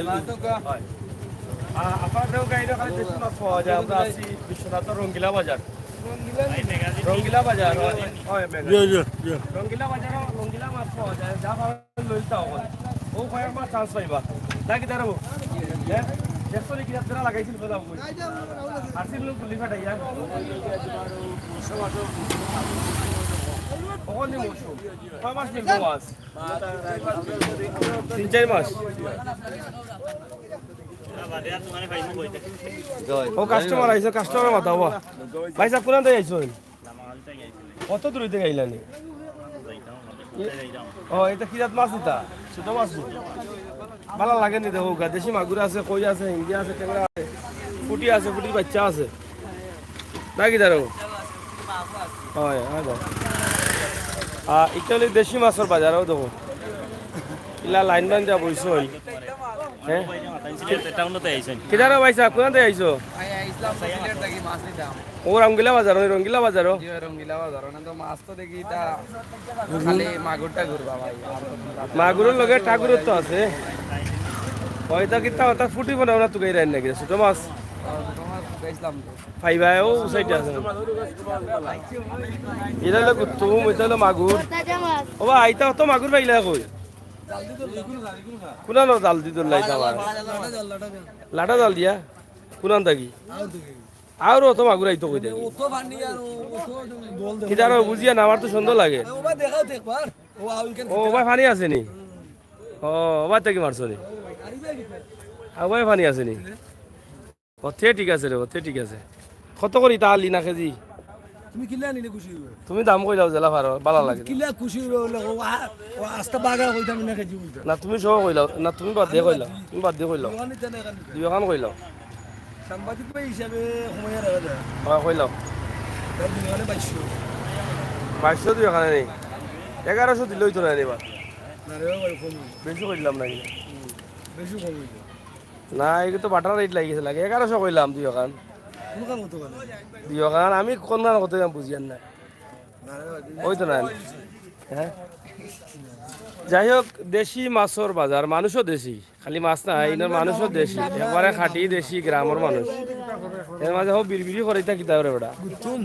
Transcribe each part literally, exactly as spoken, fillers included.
হয়। আ-, আপনার দোকানে খালি দেশি মাছ পাওয়া যায়। আমরা আছি বিশ্বনাথর রঙ্গিলা বাজার। রঙ্গিলা বাজার, হয়, হয়, মেঘা। জি, জি, জি। রঙ্গিলা বাজার, রঙ্গিলা মাছ পাওয়া যায়। যা ভালো লইতা হবে। ও কয়েক মাস চান্স পাইবা। নাকি দাঁড়াবো? হ্যাঁ? দেখছো নি কি আপনারা লাগাইছিল কথা বলি? আর সিল লোক গুলি ফাটাইয়া। ওখানে মৌসুম। কয় মাস মিলবো মাছ? তিন চার মাস। ও কাস্টমার আইছে, কাস্টমার মাতাও। ভাই সাহেব, কোন আইছো? কত দূর থেকে আইলানি? ও, এটা কি জাত মাছ এটা? ছোট মাছ নি? ভালা লাগে নি দেখো, দেশি মাগুর আছে, কই আছে, হিঙ্গি আছে, টেংরা আছে, ফুটি আছে, ফুটির বাচ্চা আছে। নাকি দাঁড়াও? হয়, হয়, দাও। আ, ইটা অইলো দেশি মাছর বাজারও দেখো। ইলা লাইন বান্ধা বইছে অই। হ্যাঁ? এটা উন্নত আইছেন। কিদারো ভাই সাহেব, কোন থেকে আইছো? ভাই, ইসলাম সিলেট থাকি মাছ নিতাম। ও রঙ্গিলা বাজার, ওই রঙ্গিলা বাজারও। জি, ওই রঙ্গিলা বাজার, ওখানে তো মাছ তো দেখি, তা খালি মাগুর টাগুর, বাবা। মাগুরর লগে টাগুরর তো আছে। ওইটা কিতা, ওটা ফুটি বানাও না, তুকাই রাইন নাকি? ছোট মাছ। ও, ছোট মাছ তুকাইছিলাম তো। পাইবা, ও সাইডে আছে। এটা হলো গুত্তুম, এটা হলো মাগুর। ও ভাই, এটা তো মাগুর পাইলা কই? কোনানো জাল দি ধরলাই আবার? লাটা জাল দিয়া? কোনান থাকি? আরো তো মাগুর আইতো কই থাকি? কিতা আরো বুঝিয়া না, আমার তো সন্দেহ লাগে। ও, ও ভাই, পানি আছে নি? ও, ও ভাই, থাকি মারছো নি? ও ভাই, পানি আছে নি? ও, তে ঠিক আছে রে, ও, তে ঠিক আছে। কত করি ইতা আলি না কেজি? তুমি কিলা নিলে খুশি হইবে? তুমি দাম কইলাও, যেলা পারো, ভালা লাগে। কিলা খুশি হইবে বলে, ও, আ-, ও আস্তা বাগা কইতাম না কেজি কইতাম। না, তুমি সহ কইলাও, না, তুমি বাদ দিয়া কইলাও, তুমি বাদ দিয়া কইলাও। দুইখান নিতে না, এখান নিতে। দুইখান কইলাও। সাংবাদিক ভাই হিসাবে সময় আর হয় না। হ্যাঁ, কইলাও। তাই দুইখানে বাইশশো। বাইশশো দুইখানে নি? এগারোশো দিলে অইতো না নি বা? না রে ভাই, কম হইল। বেশি কইলাম নাকি? হুম, বেশি কম হইল। না, এগুলো তো বাটার রেট লাগি গেছে লাগে। এগারোশো কইলাম দুইখান। কোনখান কত কইলে? দুইখান আমি কোনখান কত দাম বুঝিয়ার না। না রে ভাই, ওই তো না। হ্যাঁ? যাই হোক, দেশি মাছর বাজার, মানুষও দেশি। খালি মাছ না, ইনোর মানুষও দেশি। একবারে খাঁটি দেশি গ্রামর মানুষ। এর মাঝে হো বিড়বিড়ি করে ইতা কিতা করে বেটা? গুতুম।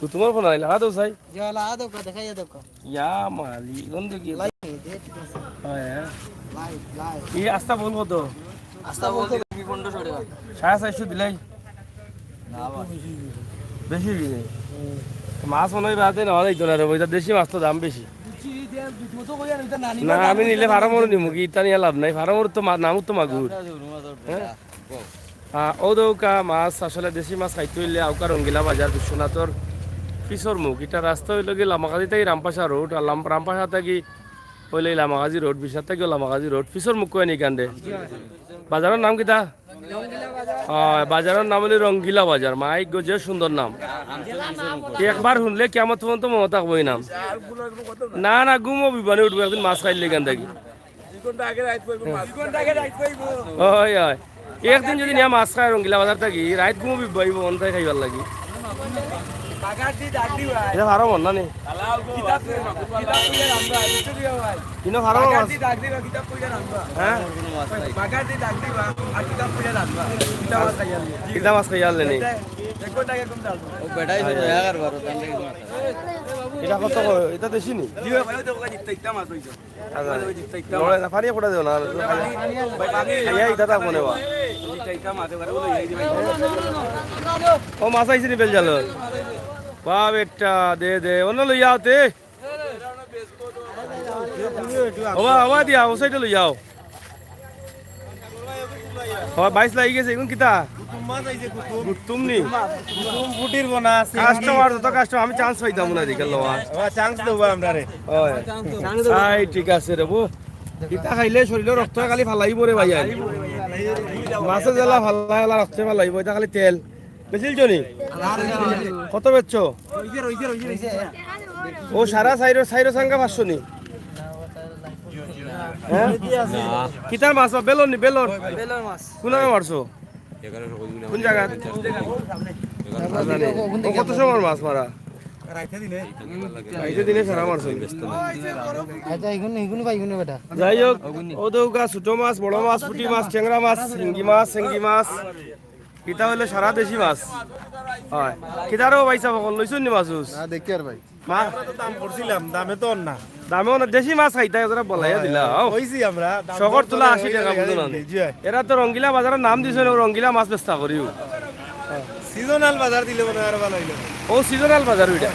গুতুমর ফোন আইলা, হ্যাঁ তো সাই? জি, হলা, আ দোকা, দেখাইয়া দোকা। ইয়া মালি, কোন দিকে? লাইট, এই যে ঠিক আছে। হ্যাঁ, হ্যাঁ। Light, light. এই আস্তা বল কত? আস্তা বলতে তুমি পনেরোশো টাকা। সাড়ে চারশো দিলাই? না ভাই। বেশি হয়ে গেছে। মাছ মনে হয় বাদে নেওয়া যাইতো না রে, ওইটা দেশি মাছ তো দাম বেশি। বুঝছি, এই যে দুই মতো কইয়া এটা না নিলে না, আমি নিলে ফার্মর নিমু কি, ইতা নিয়ে লাভ নাই, ফার্মর তো মা-, নামও তো মাগুর। হ্যাঁ? আহ, ও দৌকা মাছ, আসলে দেশি মাছ খাইতে হইলে আউকা রঙ্গিলা বাজার বিশ্বনাথর পিছর মুখ। ইটা রাস্তা হইল গিয়ে লামাকাজি থাকি রামপাশা রোড, আর লাম-, রামপাশা থাকি হইলে লামাকাজি রোড, বিশাল থাকি লামাকাজি রোড, পিছর মুখ কয় নি কাণ্ডে। বাজারর নাম কিতা? আহ, বাজারর নাম হইলে রঙ্গিলা বাজার। মাইক গো, যে সুন্দর নাম। একবার শুনলে কিয়ামত পর্যন্ত মনে থাকবো এই নাম। না, না, ঘুমো বিবানে উঠবো, একদিন মাছ খাইলে এখান থাকি। দুই ঘন্টা আগে রাইত পাইবো, মাছ। দুই ঘন্টা আগে রাইত পাইবো। ওই, ওই। একদিন যদি নিয়া মাছ খায় রঙ্গিলা বাজার থাকি, রাইত ঘুমো বিবাইবো, অন্তায় খাইবার লাগি। বাগার দি দাগ দি ভাই। এটা ভালো মন না নি? কিতাব পড়ে, কিতাব পড়ে রাখবা, বুঝছো কি ভাই? ইনো ভালো বাগার মাছ। দি দাগ দি ভাই, কিতাব পড়ে রাখবা। হ্যাঁ? বাগার দি দাগ দি ভাই, আর কিতাব পড়ে রাখবা। কিতাব মাছ খাইয়া লিয়ে। কিতাব মাছ খাইয়া আনলে নি? এক ঘন্টা আগে ঘুম দাও। ও বেটাই তো দয়া কর বারো, তাহলে কি মাছ? এটা কত করে? এটা দেশি নি? জি ভাই, ওই তো ওখানে ইত্যা, ইত্যা মাছ হইছে। আচ্ছা। লড়াই না, পানি পড়া দিও না। এই, এই দাদা, মনে বা। ও, মাছ আইছে নি বেল জাল? বা বেটা, দে, দে, অন্য লইয়া আতে। ওবা, ওবা দিয়া, ও সাইডে লইয়াও। ও, বাইশ লাগি গেছে, এখন কিতা? কুতুম মাছ আইছে, কুতুম। কুতুম নি? কুতুম, ফুটির বোনা, সিঙ্গি। কাস্টমার, যত কাস্টমার, আমি চান্স পাইতাম না, দেখে লওয়া। ও, চান্স দেবো আমরা রে। ওই। আই, ঠিক আছে রে, বো। ইতা খাইলে শরীরে রক্ত খালি ফালাইব রে ভাই, আর। মাছে জ্বালা ফালাই, ফালাই রক্ত ফালাইব, এটা খালি তেল। বেচিলছো নি? কত বেচছো? ও, সারা সাইরো, সাইরো সাঙ্গা পাঁচশো নি? হ্যাঁ? কিতার মাছ? বেলর নি, বেলর? বেলর মাছ। কোন জায়গায় মারছো? কোন জায়গা? ও, কত সময় মাছ মারা? রাইতে দিনে সারা মারছইন। আচ্ছা, এগুন, এগুন ভাই, এগুন বেটা। যাই হোক, ও দৌকা, ছোট মাছ, বড় মাছ, পুঁটি মাছ, টেংরা মাছ, শিঙ্গি মাছ, শিঙ্গি মাছ। ইটা অইলো সারা দেশি মাছ। অয়। কিতা রে ভাই সাব, অকল লইছইন নি মাছ উছ? না, দেখি আর ভাই। মা- আমরা তো দাম করছিলাম, দামে তো অর না। দামে অর না, দেশি মাছ খাইতা, এরা বলাইয়া দিলা। অয়, অয়। অউ। কইছি আমরা, দাম শখর দর তুলা করে আশি টেকা, বুঝো না? জি, অয়। এরা তো রঙ্গিলা বাজারর নাম দিছইন, অউ রঙ্গিলা মাছ বেচতা করিউ। Seasonal বাজার দিলে মনে অয় আরো ভালা অইলো। অউ seasonal বাজার অইটা।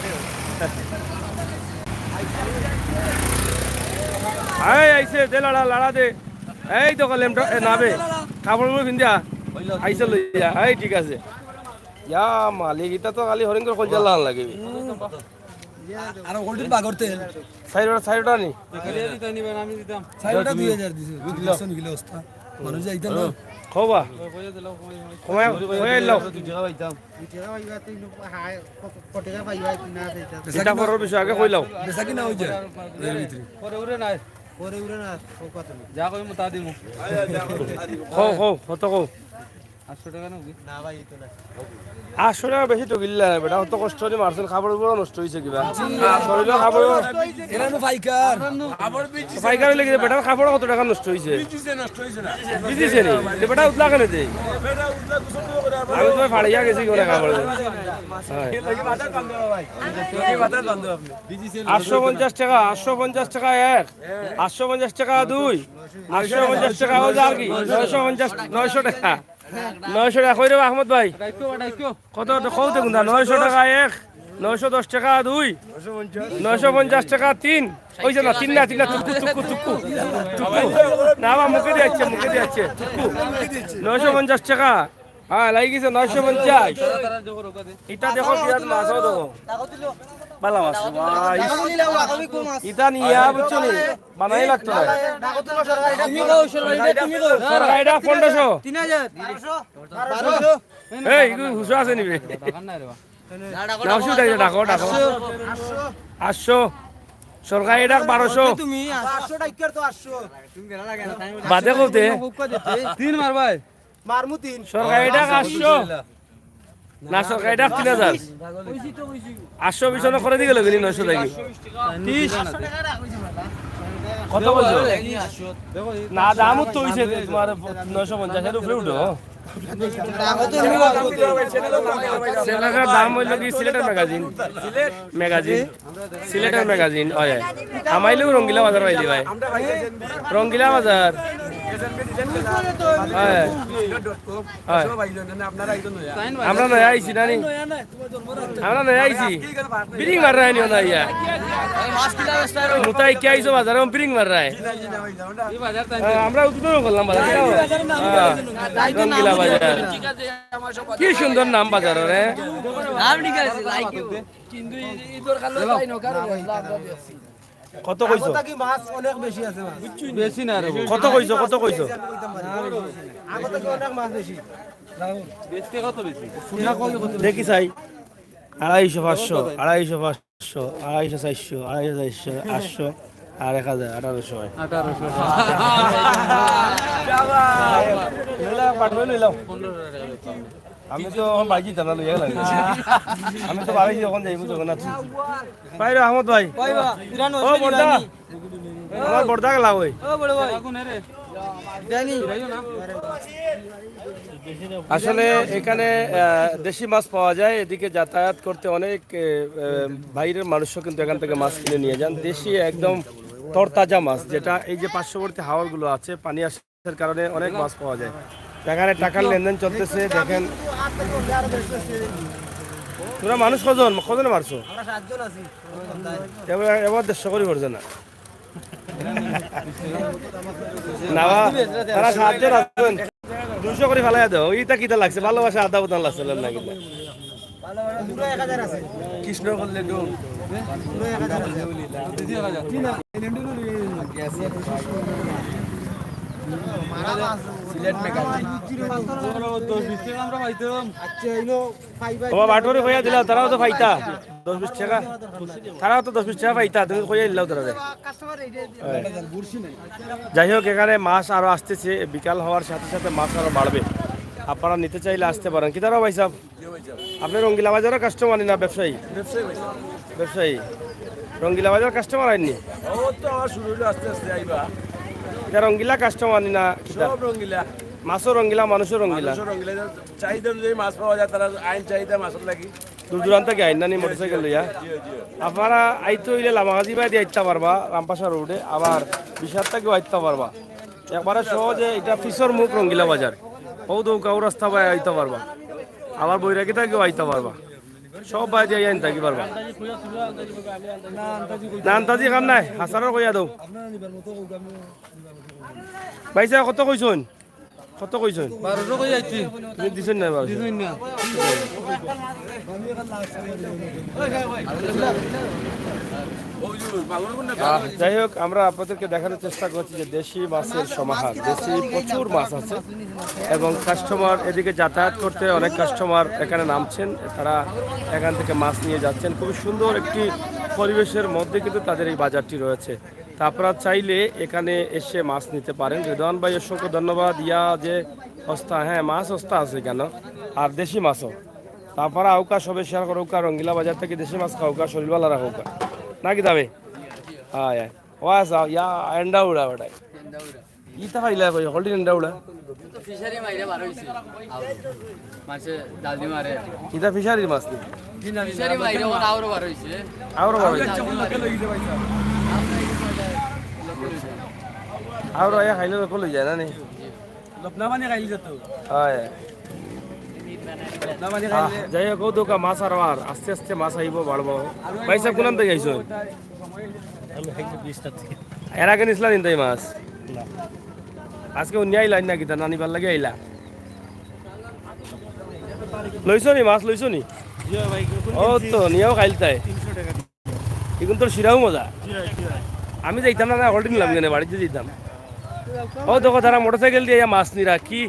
এই আইছে, দে লাড়া, লাড়া দে। এই তো কলেম, এ, না বে। কাপড় উপরে পিন্দিয়া। আইছে লইয়া। এই ঠিক আছে। ইয়া মালিক, ইটা তো খালি হরিণর কলজা লান লাগে। আর গোল্ডেন বাগর তেল। চাইরোটা, চাইরোটা নি? চাইরোটা দুই হাজার দিছে। দুইশো নিলে অস্তা। মানুষ যাইতে না। খবা। কমাই, কমাই লাও। ইটা পরর বিষয়, আগে কই লাও। বেচা কিনা অই যায় এর ভিতরে। পরে উড়ে নাই। পরে উড়ে না, ও কত নেই। যা কইমু তা দিমু। কও, কও, কত কও? আটশো টেকা নেবি? না ভাই, এই তো না। আটশো টেকা বেশি তো গিল্লা না বেটা, অত কষ্ট করি মারছইন, কাপড় উপরে নষ্ট অইছে কিবা। শরীরর কাপড়। এরা নু পাইকার। পাইকার অইলে কি বেটার কাপড় কত টেকা নষ্ট অইছে? ভিজিছে নষ্ট অইছে না। ভিজিছে নি? তো বেটা উতলা কেনে দে? বেটা উতলা গোসল টুসল করে আবার আমি তো ফাড়িয়া গেছি কি বলে কাপড়। হ্যাঁ। বাজার বান্ধব ভাই। বাজার বান্ধব আপনি। আটশো পঞ্চাশ টেকা, আটশো পঞ্চাশ টেকা এক, আটশো পঞ্চাশ টেকা দুই, আটশো পঞ্চাশ টেকা অউ আর কি, নয়শো পঞ্চাশ, নয়শো টেকা, নয়শো টেকা। কই রে আহমদ ভাই? কত, কত কও দেখুন না, নয়শো টেকা এক, নয়শো দশ টেকা দুই, নয়শো পঞ্চাশ টেকা তিন। অইছে না, তিন না, তিন না, তুক্কু, তুক্কু, তুক্কু, তুক্কু। না, আমার মুখে দিয়ে যাচ্ছে, মুখে দিয়ে যাচ্ছে, তুক্কু। নয়শো পঞ্চাশ টেকা। হ্যাঁ, লাগি গেছে নয়শো পঞ্চাশ। ইটা দেখো, বিরাট মাছও দেখো। ভালা মাছ। ভাই, ইটা নিয়া, বুঝছো নি? বানাই লাগতো না। তুমি কও, সরকারিটা তুমি কও। সরকারিটা পনেরোশো। তিন হাজার। এই, ইগু হুঁশো আছে নিবে। না, অসুবিধা নাই, ডাকো, ডাকো। আটশো। সরকারিটা বারোশো। তুমি আটশো টাকার তো আটশো। বাদে কইতে। তিন মার ভাই। মারমু তিন। সরকারিটা আটশো। না, সরকারিটা তিন হাজার। আটশো বিশ অনে করে দিকে লগে নয়শো থাকি। তিরিশ। কত বলছো? না, দামও তো অইছে তোমার নয়শো পঞ্চাশ এর উপরে উঠো। সিলেটের দাম অইলো কি সিলেটের ম্যাগাজিন? ম্যাগাজিন। সিলেটের ম্যাগাজিন, অয়, অয়। আমাইলেও রঙ্গিলা বাজার পাইলি ভাই। রঙ্গিলা বাজার। অয়। অয়। আমরা নয়া আইছি, না নি? আমরা নয়া আইছি। বিরিং মাররায় নিও না ইয়া। মুতাই কে আইছো বাজারে, বিরিং মাররায়। হ্যাঁ, আমরা উদ্বোধন করলাম বাজার। হ্যাঁ, রঙ্গিলা বাজার। কি সুন্দর নাম বাজার রে। নাম ঠিক আছে, like you। কিন্তু এই, এই দরকার হলো তাই না, কারণ কত কইছো? আগো থাকি মাছ অনেক বেশি আছে মাছ। বেশি না রে। কত কইছো, কত কইছো? আগো থাকি অনেক মাছ বেশি। বেচতে কত বেশি? দেখি চাই। আড়াইশো, পাঁচশো, আড়াইশো, পাঁচশো, আড়াইশো, চাইরশো, আড়াইশো, চাইরশো, আটশো, আর এক হাজার, আঠারোশো। আঠারোশো। লইলাও, পাঠা লইলাও। আমি তো এখন বাইক দিতাম না, লইয়া গেলাম। আমি তো বাড়ি যখন যাইবো জগন্নাথ। ভাই রে আহমদ ভাই। ও বর্দা। আমার বর্দা গেলা ওই। আসলে এখানে, আহ, দেশি মাছ পাওয়া যায়, এদিকে যাতায়াত করতে অনেক, আহ, আহ, বাইরের মানুষও কিন্তু এখান থেকে মাছ কিনে নিয়ে যান। দেশি একদম তরতাজা মাছ, যেটা এই যে পার্শ্ববর্তী হাওরগুলো আছে, পানি আসার কারণে অনেক মাছ পাওয়া যায়। এখানে টাকার লেনদেন চলতেছে, দেখেন। তোরা মানুষ কজন, কজনে মারছো? আমরা সাতজন আছি। এবার, এবার দেড়শো করে পড়ছে না। না বা, তারা সাতজন আছেন। দুইশো করে ফালাইয়া দাও। ইটা কিতা লাগছে? ভালোবাসা আদা উদান লাগছে না কিতা? কৃষ্ণ করলে ডুব। সিলেট মেগা। দশ বিশ টেকা আমরা পাইতাম। আচ্ছা, এলো। ওবা বাটুরে কইয়া দিলাও, তারাও তো পাইতা। দশ বিশ টেকা। তারাও তো দশ বিশ টেকা পাইতা, তুমি কইয়া দিলাও তারারে। যাই হোক, এখানে মাছ আরো আসতেছে, বিকাল হওয়ার সাথে সাথে মাছ আরো বাড়বে। আপনারা নিতে চাইলে আসতে পারেন। কিতা রে ভাই সাহেব? আপনি রঙ্গিলা বাজারর কাস্টমার নি না ব্যবসায়ী? ব্যবসায়ী। রঙ্গিলা বাজারর কাস্টমার আইননি? ইটা রঙ্গিলা কাস্টমার নি না কিতা? মাছও রঙ্গিলা, মানুষও রঙ্গিলা। চাহিদা অনুযায়ী মাছ পাওয়া যায়, তারা আইন চাহিদা মাছর লাগি। দূর দূরান্ত থাকি আইন না নি মোটরসাইকেল লইয়া? আপনারা আইতে অইলে লামাগাজী বায়দি আইতা পারবা, রামপাশা রোডে, আবার বিশার থাকিও আইতা পারবা। একবারে সহজে, ইটা পিছর মুখ রঙ্গিলা বাজার। অউ দৌকা অউ রাস্তা বায় আইতা পারবা, আবার বৈরাগী থাকিও আইতা পারবা, সব বায়দি আইয়া আইন থাকি পারবা। না, আন্তাজি কাম নাই, হাছারর কইয়া দেও। ভাই সাহেব, কত কইছইন? কত কইছইন? বারোশো কই আইছি। তুমি দিছইন না বারোশো? দিছইন না। আহ, যাই হোক, আমরা আপনাদেরকে দেখানোর চেষ্টা করছি যে দেশি মাছের সমাহার, দেশি প্রচুর মাছ আছে এবং কাস্টমার এদিকে যাতায়াত করতে, অনেক কাস্টমার এখানে নামছেন, তারা এখান থেকে মাছ নিয়ে যাচ্ছেন। খুবই সুন্দর একটি পরিবেশের মধ্যে কিন্তু তাদের এই বাজারটি রয়েছে। তা আপনারা চাইলে এখানে এসে মাছ নিতে পারেন। রেদওয়ান ভাই, অসংখ্য ধন্যবাদ। ইয়া যে সস্তা, হ্যাঁ, মাছ সস্তা আছে কেন, আর দেশি মাছও। তা আপনারা আউক্কা, সবে শেয়ার করউক্কা, রঙ্গিলা বাজার থাকি দেশি মাছ খাউক্কা, শরীর ভালা রাখউক্কা। না কিতা বে? আয়, আয়। ওয়া যাও, ইয়া, এন্ডা উড়া বেটায়। ইতা খাইলা কই, হকলটি এন্ডা উড়া। তো ফিশারি মাইরে বার অইছে। আউরো। মাছে জাল দি মারে। ইতা ফিশারির মাছ নি? ফিশারি মাইরে ওর আউরো বার অইছে। আউরো বার অইছে। আউরো আইয়া খাইলে তো কল অই যায় না নি? লবণা পানি খাইলে তো। হয়। লবণা পানি আহ, খাইলে। যাই হোক, অউ দৌকা মাছ আরো আর আস্তে আস্তে মাছ আইবো, বাড়বো। ভাই সাহেব, কোনান থাকি আইছো? আমি খাইছি বিশটা থেকে। এর আগে নিছলা নি তাই মাছ? না। আজকে অউ নিয়া আইলা না কিতা, না নিবার লাগি আইলা? লইছো নি মাছ, লইছো নি? জি ভাই, অউ তো, নিয়াও খাইলতায়। তিনশো টাকা। ইগুন তোর শিরাও মজা। জি ভাই, জি ভাই। আমি যাইতাম না, না, হকলটি নিলাম কেনে, বাড়িত যাইতাম। অউ দেখো, তারা মোটরসাইকেল দিয়া মাছ নিরা, কি?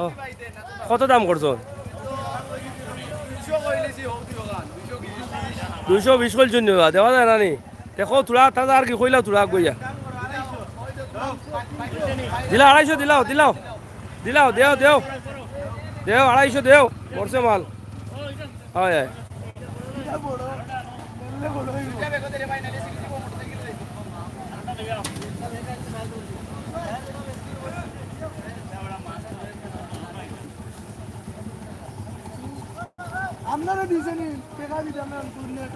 ও, কত দাম করছো? দুইশো বিশ কইলছইন নি বা, দেওয়া যায় না নি? দেখো, থুড়া তাজা আর কি কইলাও, থুড়া কইয়া। দিলাও, আড়াইশো দিলাও, দিলাও। দিলাও, দেও, দেও। দেও, আড়াইশো দেও। মরছে মাল। হয়, হয়। আপনারা দিছেন নি, টেকা দিতাম না,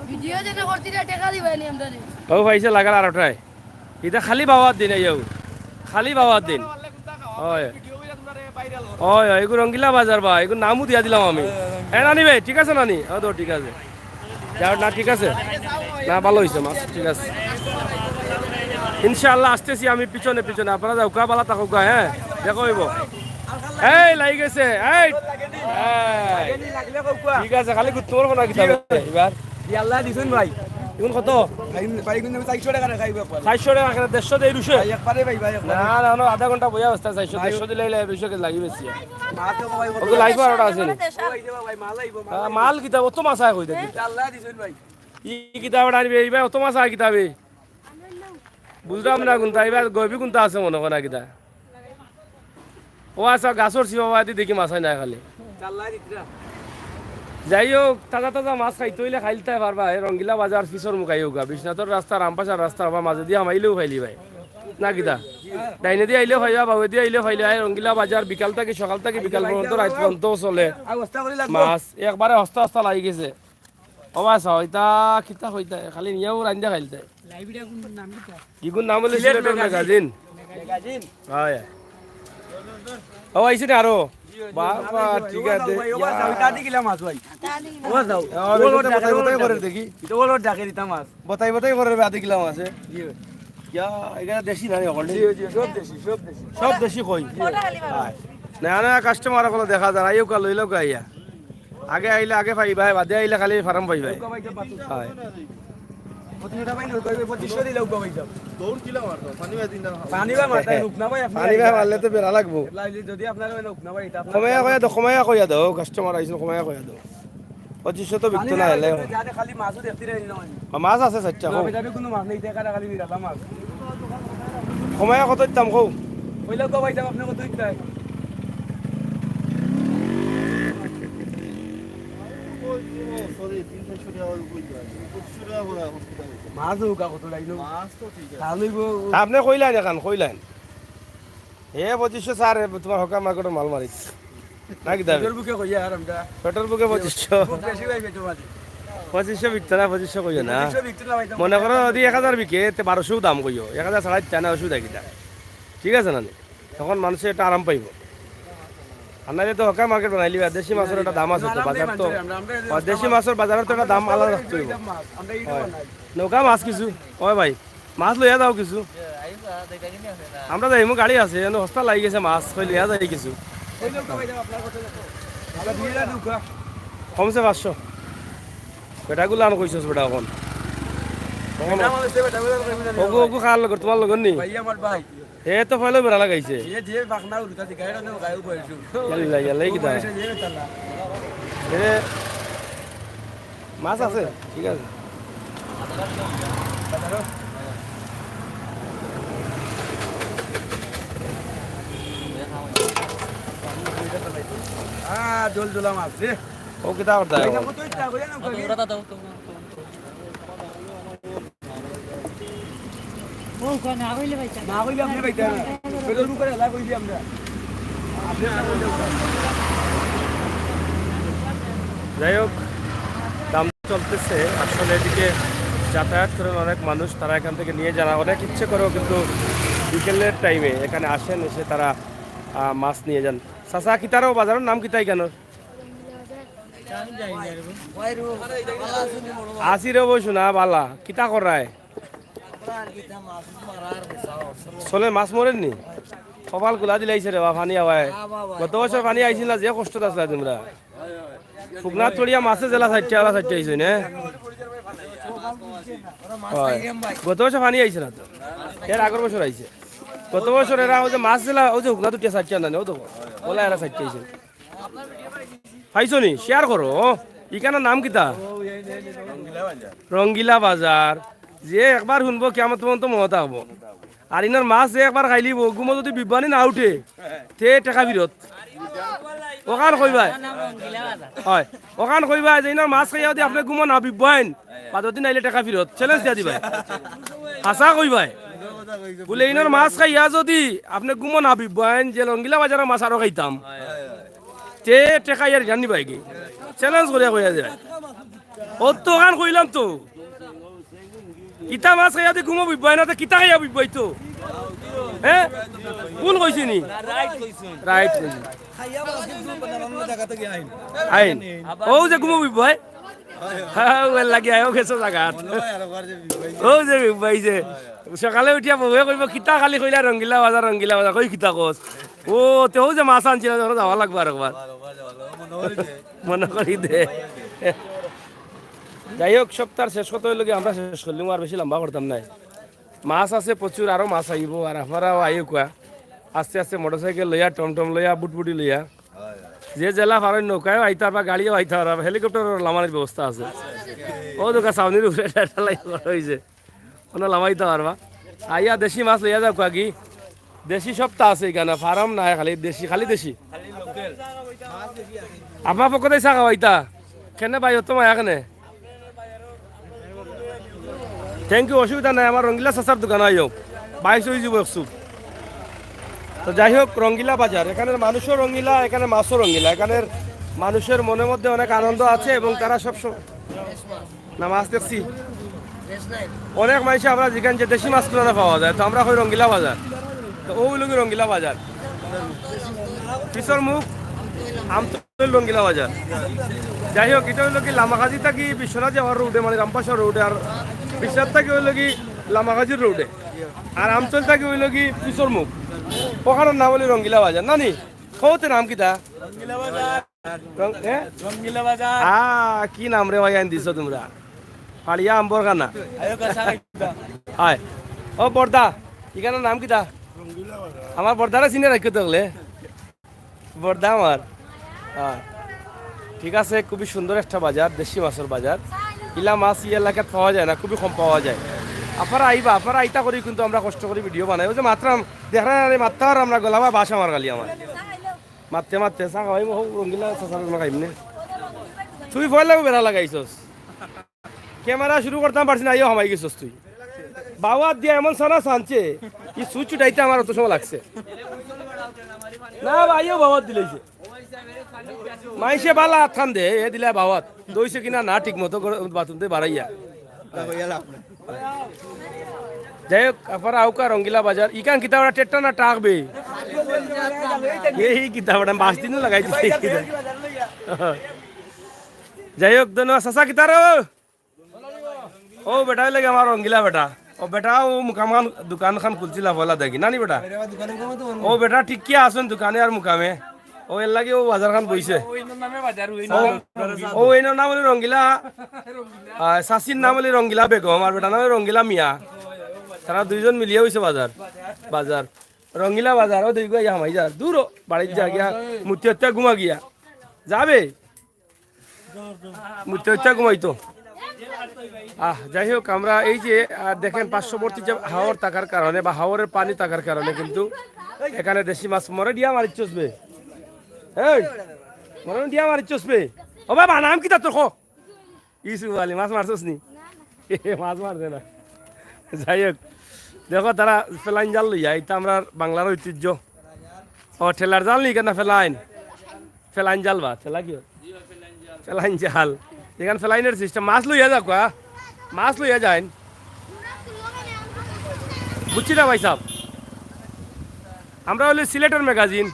ভিডিও যেন করছি রে, টেকা দিবায় নি আমরারে। ও ভাই, সে লাগাল আরোটায়। ইটা খালি বাওয়ার দিন আইও, খালি বাওয়ার দিন। হয়। হয়, হয়, ইগু রঙ্গিলা বাজার বা, ইগু নামও দিয়া দিলাম আমি। হ্যাঁ, নানি ভাই, ঠিক আছে নানি? হ্যাঁ, তো ঠিক আছে। যাও না, ঠিক আছে। না, ভালা অইছে মাছ, ঠিক আছে। ইনশাআল্লাহ আসতেছি আমি পিছনে পিছনে, আপনারা যাউক্কা, ভালা থাকউক্কা, হ্যাঁ? দেখা অইবো। এই, লাগি গেছে, এই। এই। ঠিক আছে, খালি গুত্তমর ফোনা কিতা বে এবার? ই আল্লাহ দিছইন ভাই। ইগুন কত? ভাই, ভাই, কিন্তু আমি চাইরশো টাকা রাখাই ব্যাপার। চাইরশো টাকা রাখে, দেড়শো দেই রুশে? ভাই, একবারে ভাই, ভাই, একবারে। না, না, না, আধা ঘন্টা বইয়া অবস্থা, চাইরশো, ভাই। দেড়শো দিলে অইলে বেশি লাগে বেশি। মাছ তো ভাই, ওকে লাইফ আর ওটা আছে নি? ভাই, ভাই, মাল আইবো, মাল আহ, আইবো। মাল কিতা, অত মাছ আয় কই দেখি? ই আল্লাহ দিছইন ভাই। ই কিতা ওটা আনবে, ই ভাই, অত মাছ আয় কিতা বে? বুঝলাম না কোনটা, এবার গইবি কোনটা আছে মনে হয় না কিতা। ও আচ্ছা, গাছর চিপা বাদি দেখি মাছ আয় না খালি। যাই হোক, তাজা তাজা মাছ খাইতে অইলে খাইলতায় পারবা। এই রঙ্গিলা বাজার পিছর মুখ আইওগা, বিশ্বনাথর রাস্তা, রামপাশার রাস্তা, আবার মাঝেদি হামাইলেও পাইলিবায়। না কিতা? ডাইনেদি আইলেও পাইবা, বাউয়েদি আইলেও পাইলিবায়। এই রঙ্গিলা বাজার বিকাল থাকি, সকাল থাকি বিকাল পর্যন্ত, রাইত পর্যন্ত চলে। মাছ একবারে হস্তা হস্তা লাগি গেছে। ও বা চাও, ইতা কিতা কইতা, খালি নিয়াও রান্দা খাইলতায়। ইগুর নাম অইলো সিলেট সিলেটর ম্যাগাজিন। ম্যাগাজিন। হয়। ও, আইছে নি আরো? বাবা, ঠিক আছে। ইয়া। ইটা আদি কিলা মাছ ভাই? ও বা চাও। ও, ও, বতাই, বতাই করের দেখি। ইটা ওলো ডাকের ইতা মাছ। বতাই বতাই করের বে আদি কিলা মাছ, এ? জি ভাই। ইয়া, ইগুলা দেশি না নি অকল? জি, জি, সব দেশি, সব দেশি। সব দেশি কই? জি। হয়। না, না, কাস্টমার অকল দেখা যায়, আইওগা, লইলাউগা আইয়া। আগে আইলে আগে পাইবায়, বাদে আইলে খালি ফার্ম পাইবায়। হয়। পঁচিশশো দিলে উঠবা পাইতাম। দৌড় কিলা মারতো? পানি ভাই দিন না। পানি ভাই মারতে, রুক না ভাই, আপনি পানি ভাই মারলে তো বেড়া লাগবো। যদি আপনারা মানে রুক না ভাই, এটা আপনার কমাইয়া কইয়া দেও, কমাইয়া কইয়া দেও, কাস্টমার আইছে, কমাইয়া কইয়া দেও। পঁচিশশো তো বিকতো না হলে। যাতে খালি মাছও দেখতে রাখি না মানে। আর মাছ আছে চারটা, না, কও। বেটা, কোনো মাছ নেই, দেখা খালি বিরালা মাছ। কমাইয়া কত দিতাম, কও? কইলে তো ভাই সাহেব, আপনি কত দিতে হয়? সরি, তিন চারশো টাকা অইবো, পঁচিশশো টাকা করে এখন কিতা অইবো? মাছ হোক, কত লাইন? মাছ তো ঠিক আছে। খাওয়া লইব। তা আপনি কইলেন এখন, কইলেন। এ পঁচিশশো স্যার, এ তোমার হকার মার্কেটের মাল মারিত। নাকি দাবি? পেটর বুকে কইয়া আর আমরা। পেটর বুকে পঁচিশশো। খুব বেশি ভাই পেটর মাঝে। পঁচিশশো বিকতো না, পঁচিশশো কইও না। পঁচিশশো বিকতো না ভাই, তো মনে করো যদি এক হাজার বিকে, তে বারোশো দাম কইও। এক হাজার ছাড়া চায় না, অসুবিধা কিতা? ঠিক আছে না নি? তখন মানুষে একটা আরাম পাইব। আর নাইলে তো হকার মার্কেট বানাইলি, আর দেশি মাছের একটা দাম আছে তো, বাজার তো, আর দেশি মাছের বাজারে তো একটা দাম আলাদা রাখতে হইব। আমরা ইটা হয়। বানাই। নৌকা মাছ কিছু, ওই ভাই, মাছ লইয়া যাও কিছু। আমরা যাইমু, গাড়ি আছে, এনে হস্তা লাগি গেছে মাছ, কই লইয়া যাই কিছু। ওই নৌকা ভাই, যাও, আপনার কথা দেখো। আমরা দুই হাজার নৌকা। কমছে পাঁচশো। বেটাগুলো আন কইছস বেটা এখন। তখন এটা আমার সে বেটা, ওরা কইবে না। ওগু, ওগু কার লগর, তোমার লগর নি? ভাই আমার ভাই। এ তো পয়লা বেড়া লাগাইছে। এ যে বাকনা উল্টা দিকে, এটা না গায়ে বইছো। ইয়াল্লা, ইয়াল্লা, এই কিতা? বইছো যে বেটা না। এ মাছ আছে, ঠিক আছে। আহ, জল জলা মাছ রে। ও কিতা করতে এটা কত ইচ্ছা করে না, কবি? ও, ওখানে আগইলে ভাই, না কইলে আপনি ভাই, তাই না? পেটর বুকে এলা কইবি আমরা। আপনি না কইলে যাই হোক, দাম চলতেছে। আসলে এদিকে যাতায়াত করেন অনেক মানুষ, তারা এখান থেকে নিয়ে যান। অনেক ইচ্ছে করেও কিন্তু বিকেলের টাইমে এখানে আসেন, এসে তারা আহ, মাছ নিয়ে যান। চাচা, কিতারও বাজারের নাম কিতা কেন? আসি রে বসু না বালা, কিতা করায়? চলে মাছ মরেননি? কপাল কুলা দিলাইছে রে বা, পানি আওয়ায়। গত বছর পানি আইছিল না, যে কষ্ট আছলা তোমরা। ফুকনা তড়িয়া মাছে জেলা চাইট্টা, ওলা চাইট্টা আইছে না? হয়। গত বছর পানি আইছে না তো, এর আগর বছর আইছে। গত বছর এরা ওই যে মাছ জেলা, ওই যে হুকনা দুটিয়া চাইট্টা না, ও তো ওলা এরা চাইট্টা আইছে। পাইছো নি? শেয়ার করো। ইখানর নাম কিতা? রঙ্গিলা বাজার। যে একবার শুনবো, কিয়ামত পর্যন্ত মনে থাকবো। আর ইনার মাছ যে একবার খাইলিবো, ঘুমো যদি বিবানি না উঠে, তে টেকা ফিরত। ওখান কইবায়। হয়। ওখান কইবায় যে ইনার মাছ খাইয়া যদি আপনি ঘুমো না বিবাইন, বাদর দিন আইলে টেকা ফিরত। চ্যালেঞ্জ দিয়া দিবায়। হাছা কইবায়। বুলে ইনার মাছ খাইয়া যদি আপনি ঘুমো না বিবাইন, যে রঙ্গিলা বাজারর মাছ আরো খাইতাম। তে টেকা ইয়ার জানি বাইগে। চ্যালেঞ্জ করিয়া কইয়া যায়। ও তো ওখান কইলাম তো। ইতা মাছ খাইয়া দি ঘুমো বিবাই না, তো কিতা খাইয়া বিবাই তো? হ্যাঁ? কোন কইছে নি? রাইট কইছে। আইন। ও যে ঘুমো বিবাই। হ্যাঁ, ও লাগি আয়, ও গেছে জাগাত। ও যে বিবাই যে। সকালে উঠিয়া বউয়ে কইবো, "কিতা খালি কইলা রঙ্গিলা বাজার, রঙ্গিলা বাজার, কই কিতা কস?" ও, তে ও যে মাছ আনছিল, ধরো যাওয়া লাগবো আর একবার। মনে করি দে। যাই হোক, সপ্তাহর শেষ কথা অইলো কি, আমরা শেষ করলাম, আর বেশি লম্বা করতাম নায়। মাছ আছে প্রচুর, আরো মাছ আইবো, আর আপনারাও আইও কুয়া। আস্তে আস্তে মোটরসাইকেল লইয়া, টমটম লইয়া, বুটবুটি লইয়া, যে জেলা পারইন নৌকায়ও আইতা পারবা, গাড়িও আইতা পারবা, হেলিকপ্টারও লামানির ব্যবস্থা আছে। ও দোকা ছাউনির উপরে একটা লাইন করা অইছে। ওনা লামাইতা পারবা। আইয়া দেশি মাছ লইয়া যাও কাকি। দেশি সবতা আছে ইখানো, ফার্ম নাই, খালি দেশি, খালি দেশি। আপনার পক্ষ থাকি চা খাওয়াইতা। কেনে ভাই, অত মায়া কেনে? Thank you, অসুবিধা নাই, আমার রঙ্গিলা চাচার দোকানো আইও। বাইশ অইযিবো একশো। তো যাই হোক, রঙ্গিলা বাজার, এখানের মানুষও রঙ্গিলা, এখানে মাছও রঙ্গিলা, এখানের মানুষের মনের মধ্যে অনেক আনন্দ আছে এবং তারা সব সময় না, মাছ দেখছি। অনেক মাইনষে আমরা যেখান যে দেশি মাছ কোথায় পাওয়া যায়, তো আমরা কই রঙ্গিলা বাজার। তো ও অইলো কি রঙ্গিলা বাজার। পিছর মুখ, আমতল রঙ্গিলা বাজার। যাই হোক, ইটা অইলো কি লামাকাজি থাকি বিশ্বনাথ যাওয়ার রোডে, মানে রামপাশা রোডে, আর বিশ্বনাথ থাকি অইলো কি লামাকাজির রোডে, আর আমতল থাকি অইলো কি পিছর মুখ। ওখানর নাম অইলো রঙ্গিলা বাজার, নানি? কওতে নাম কিতা? রঙ্গিলা বাজার। রং-, হ্যাঁ? রঙ্গিলা বাজার। আ, কি নাম রে ভাই আইন দিছো তোমরা? পাড়িয়া আম্বর খানা। আয়ো, কাঁচা খাইতা। হায়। ও বর্দা, ইখানর নাম কিতা? আমার বর্দারে চিনে রাখিও তো অকলে। বর্দা আমার। হ্যাঁ। ঠিক আছে, খুবই সুন্দর একটা বাজার, দেশি মাছর বাজার। ইলা মাছ ই এলাকাত পাওয়া যায় না, খুবই কম পাওয়া যায়। আপনারা আইবা, আপনারা আইতা করি কিন্তু আমরা কষ্ট করি ভিডিও বানাই। ওই যে মাতরাম, দেখরা না রে, মাততে পাররাম না, গলা বাশ আমার খালি আমার। মাততে মাততে চা খাওয়াই, ও রঙ্গিলা চা খাওয়াই, আমরা খাইমু নে। তুই পয়লাউ বেড়া লাগাইছস। ক্যামেরা শুরু করতাম পারছি না, আইও হামাই গেছস তুই। বাওয়াত দিয়া এমন সানা সানছে, ই সুচ উঠাইতে আমার অত সময় লাগছে। না ভাই, আইও বাওয়াত দিলাইছে। মাইনষে বালা আতখান দে, এ দিলা বাওয়াত। দইছে কিনা না ঠিক মতো করে বাথরুম থেকে বাড়াইয়া। যাই হোক, আফারা আউকা রঙ্গিলা বাজার। ইখান কিতা ওরা টেট্টা না টাকবে? এই কিতা ওরা বাঁশ দিনও লাগাই দিছে। যাই হোক, ধন্যবাদ। চাচা, কিতা রে? ও বেটা, অইলে গি আমার রঙ্গিলা বেটা। ও বেটা, ও মুকামে দোকান খান খুলছিলা পয়লা দেখি, নানি বেটা? ও বেটা, ঠিক কি আছইন দোকানে আর মুকামে? ও এর লাগি ও বাজার খান বইছে। ও, ও এনর নাম অইলো রঙ্গিলা, আহ, চাচির নাম অইলো রঙ্গিলা বেগম, আর বেটার নাম অইলো রঙ্গিলা মিয়া। তারা দুইজন মিলিয়া অইছে বাজার, বাজার, রঙ্গিলা বাজার। ও দুইগু আইয়া হামাই যার, দূর ও, বাড়িত যা গিয়া, মুতি হত্যা ঘুমা গিয়া। যাবে? মুতে হইতা ঘুমাইতো। আহ, যাই হোক, আমরা এই যে, আহ, দেখেন, পার্শ্ববর্তী যে হাওর থাকার কারণে বা হাওরের পানি থাকার কারণে কিন্তু এখানে দেশি মাছ মরে ডিয়া মারিচ্ছস বে। এই, মরে ডিয়া মারিচ্ছস বে। ও বাবা, নাম কিতা তোর, ক? ইউসুফ আলী, মাছ মারছস নি? মাছ মারছে না। যাই হোক, দেখো, তারা ফেলাইন জাল লইয়া, এটা আমরা বাংলার ঐতিহ্য। ও, ঠেলার জাল নি কেন ফেলাইন? ফেলাইন জাল বা, ঠেলা কি? ফেলাইন জাল। এখান ফেলাইনের সিস্টেম, মাছ লইয়া যাও, কা? মাছ লইয়া যাইন। বুঝছি না ভাই সাহেব, আমরা অইলে সিলেটের ম্যাগাজিন।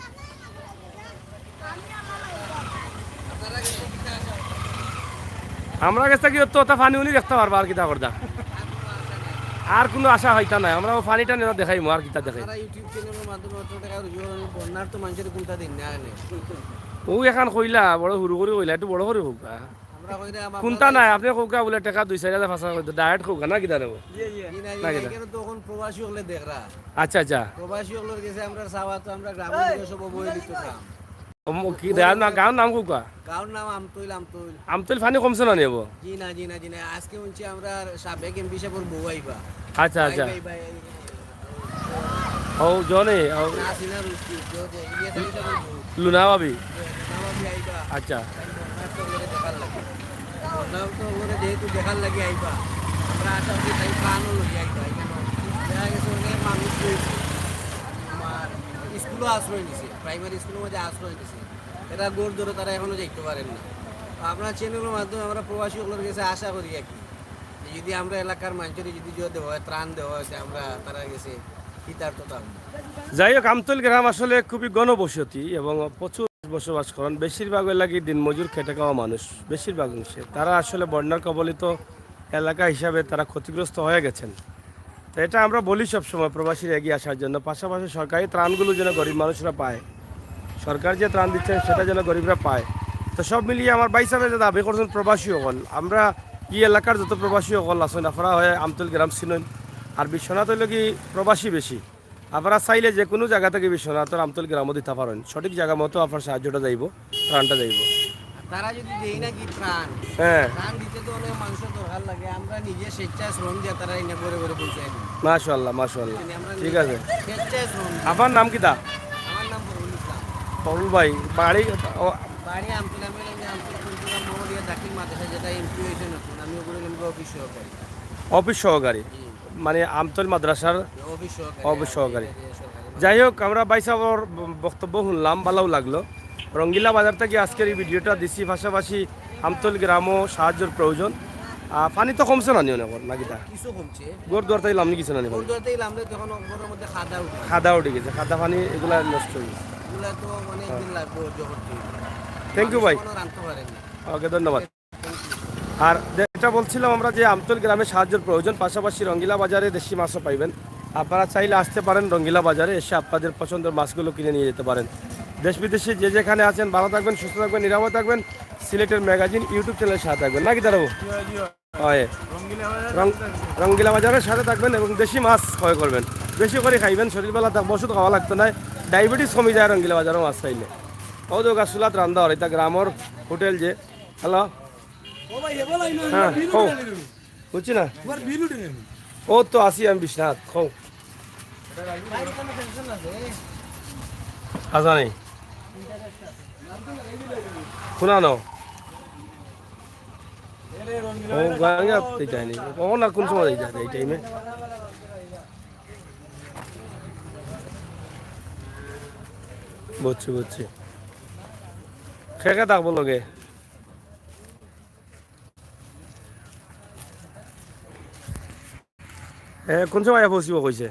আমরা গেছে কি তো ওটা পানি উনি দেখতে পারবা আর কিতা করতা। আর কোনো আশা হইতা নাই, আমরা ও পানিটা নিয়ে দেখাইমু আর কিতা দেখাই। তারা YouTube চ্যানেলের মাধ্যমে অত টাকা রোজগার, বন্যার তো মানুষের কোনটা দিন না আনে। ও এখান কইলা, বড় হুরু করি কইলা, একটু বড় করি কউক্কা। আমরা কই রে, আমার কোনটা নাই, আপনি কউক্কা বলে টাকা দুই চাইর হাজার পাঁচ হাজার কইতো, ডাইরেক্ট কউক্কা না কিতা নেবো? জি, না, জি, না, কিতা? এখানে তো এখন প্রবাসী হকলে দেখরা। আচ্ছা, আচ্ছা। প্রবাসী হকলর গেছে আমরা চাওয়া তো আমরা গ্রামে গিয়ে সব অবহেলিত গ্রাম। ও, ম-, কি, গাঁওর না-, গাঁওর নাম কউক্কা? গাঁওর নাম আমতৈল, আমতৈল। আমতৈল পানি কমছে না নেবো? জি না, জি না, জি না। আজকে শুনছি আমরা সাবেক এমপি সাহেবর বউ আইবা। আচ্ছা, আচ্ছা। ভাই, ভাই, ভাই। ও, জনে, ও। না, সিনা রুস্তি, জো, জো, ইয়ে সাহেব সাহেবর বউ। লুনা ভাবি? জো, লুনা ভাবি আইবা। আচ্ছা। তাই বন্যার তো ওগুলো দেখার লাগে। বন্যার তো ওগুলো যেহেতু দেখার লাগে আইবা, আমরা আশা করি তাই প্রাণও লই আইবা। এখানে দেখা গেছে অনেক মানুষ রয়েছে। আমার স্কুলও আশ্রয় নিছে, প্রাইমারি স্কুলের মধ্যে আশ্রয় নিছে। এরা ঘর ধরে তারা এখনো যাইতে পারেন না। তো আপনার চ্যানেলের মাধ্যমে আমরা প্রবাসী সকলের কাছে আশা করি আর কি, যে যদি আমরা এলাকার মানুষের যদি যদি দেওয়া হয়, ত্রাণ দেওয়া হয়, তে আমরা তারা গেছে কৃতার্থতা হব। যাই হোক, আমতল গ্রাম আসলে খুবই ঘনবসতি এবং প্রচুর বসবাস করেন। বেশিরভাগ এলাকায় দিনমজুর খেটে খাওয়া মানুষ, বেশিরভাগ অংশে। তারা আসলে বন্যার কবলিত এলাকা হিসাবে তারা ক্ষতিগ্রস্ত হয়ে গেছেন। তো এটা আমরা বলি সবসময় প্রবাসীরা এগিয়ে আসার জন্য, পাশাপাশি সরকারি ত্রাণগুলো যেন গরিব মানুষরা পায়, সরকার যে ত্রাণ দিচ্ছেন সেটা যেন গরিবরা পায়। তো সব মিলিয়ে আমার ভাই সাহেব যে দাবি করছেন প্রবাসী হকল, আমরা এই এলাকার যত প্রবাসী হকল আছেন, আপনারা হয় আমতল গ্রাম চিনইন, আর বিশ্বনাথ হইল কি প্রবাসী বেশি। আপনারা চাইলে যে কোনো জায়গা থেকে বিশ্বনাথর আমতল গ্রামও দিতে পারেন, সঠিক জায়গা মতো আপনার সাহায্যটা যাইব, ত্রাণটা যাইব। তারা যদি দেই না কি ত্রাণ, হ্যাঁ। ত্রাণ দিতে তো অনেক মানুষের দরকার লাগে, আমরা নিজে স্বেচ্ছায় শ্রম দিয়ে তারা এনে ঘরে ঘরে পৌঁছাই দিই। মাশাআল্লাহ, মাশাআল্লাহ। মানে আমরা ঠিক নিজে আছে। স্বেচ্ছায় শ্রম দিই। আপনার নাম কিতা? আমার নাম ফখরুল ইসলাম। ফখরুল ভাই, বাড়ি, ও, বাড়ি আমতলা, আমি আমতলা কুলতলা মোড় দিয়ে দাখিল মাদ্রাসা, যেটা এমপি হয়েছে নতুন, আমি ওগুলো কিন্তু অফিস সহকারী। অফিস সহকারী? জি। মানে আমতল মাদ্রাসার অফিস সহকারী। অফিস সহকারী। জি, জি, সহকারী। যাই হোক, আমরা ভাই সাহেবর বক্তব্য শুনলাম, ভালো লাগলো। রঙ্গিলা বাজার থেকে আজকের এই ভিডিওটা দিছি, পাশাপাশি আমতল গ্রামও সাহায্যর প্রয়োজন। আহ, পানি তো কমছে না নি অনেক, না কিতা? কিছু কমছে। ঘর দুয়ার তাই লামনি কিছু না নি? ঘর দুয়ার তাই লামলে তখন ঘরের মধ্যে খাদা উঠে। খাদা উঠে গেছে, খাদা পানি এগুলা নষ্ট হয়ে গেছে। এগুলা তো অনেক হ্যাঁ। দিন লাগবে জগৎ থেকে। থ্যাংক ইউ ভাই। মানুষ কোনো রাখতে পারেনি। ওকে, ধন্যবাদ। আর যেটা বলছিলাম আমরা যে আমতল গ্রামে সাহায্যের প্রয়োজন, পাশাপাশি রঙ্গিলা বাজারে দেশি মাছও পাইবেন। আপনারা চাইলে আসতে পারেন রঙ্গিলা বাজারে, এসে আপনাদের পছন্দের মাছগুলো কিনে নিয়ে যেতে পারেন। দেশ বিদেশে যে যেখানে আছেন, ভালো থাকবেন, সুস্থ থাকবেন, নিরাপদ থাকবেন। সিলেটের ম্যাগাজিন YouTube চ্যানেলের সাথে থাকবেন, নাকি দাঁড়াবো? হয়। রং-, রঙ্গিলা বাজারের সাথে থাকবেন এবং দেশি মাছ ক্রয় করবেন। বেশি করে খাইবেন, শরীর ভালা থাকবো, ওষুধ খাওয়া লাগতো না, ডায়াবেটিস কমি যায় রঙ্গিলা বাজারও মাছ খাইলে। ও তো গাছুলাত রান্দা হয়, এটা গ্রামর হোটেল যে। হ্যালো। ও ভাই, এ বলাই না, হ্যাঁ, বিল ও। উঠে গেল। বুঝছি না? তোমার বিল উঠে গেল। ও তো আসি আমি বিশ্বনাথ, কও। আচ্ছা, নেই। শুনা নাও। ও, গাঙ্গা এই যায়নি। ও না, কোন সময় এই যায় এই টাইমে? বুঝছি, বুঝছি। কে কে থাকবো লগে? এ, কোন সময় পৌঁছিব কইছে?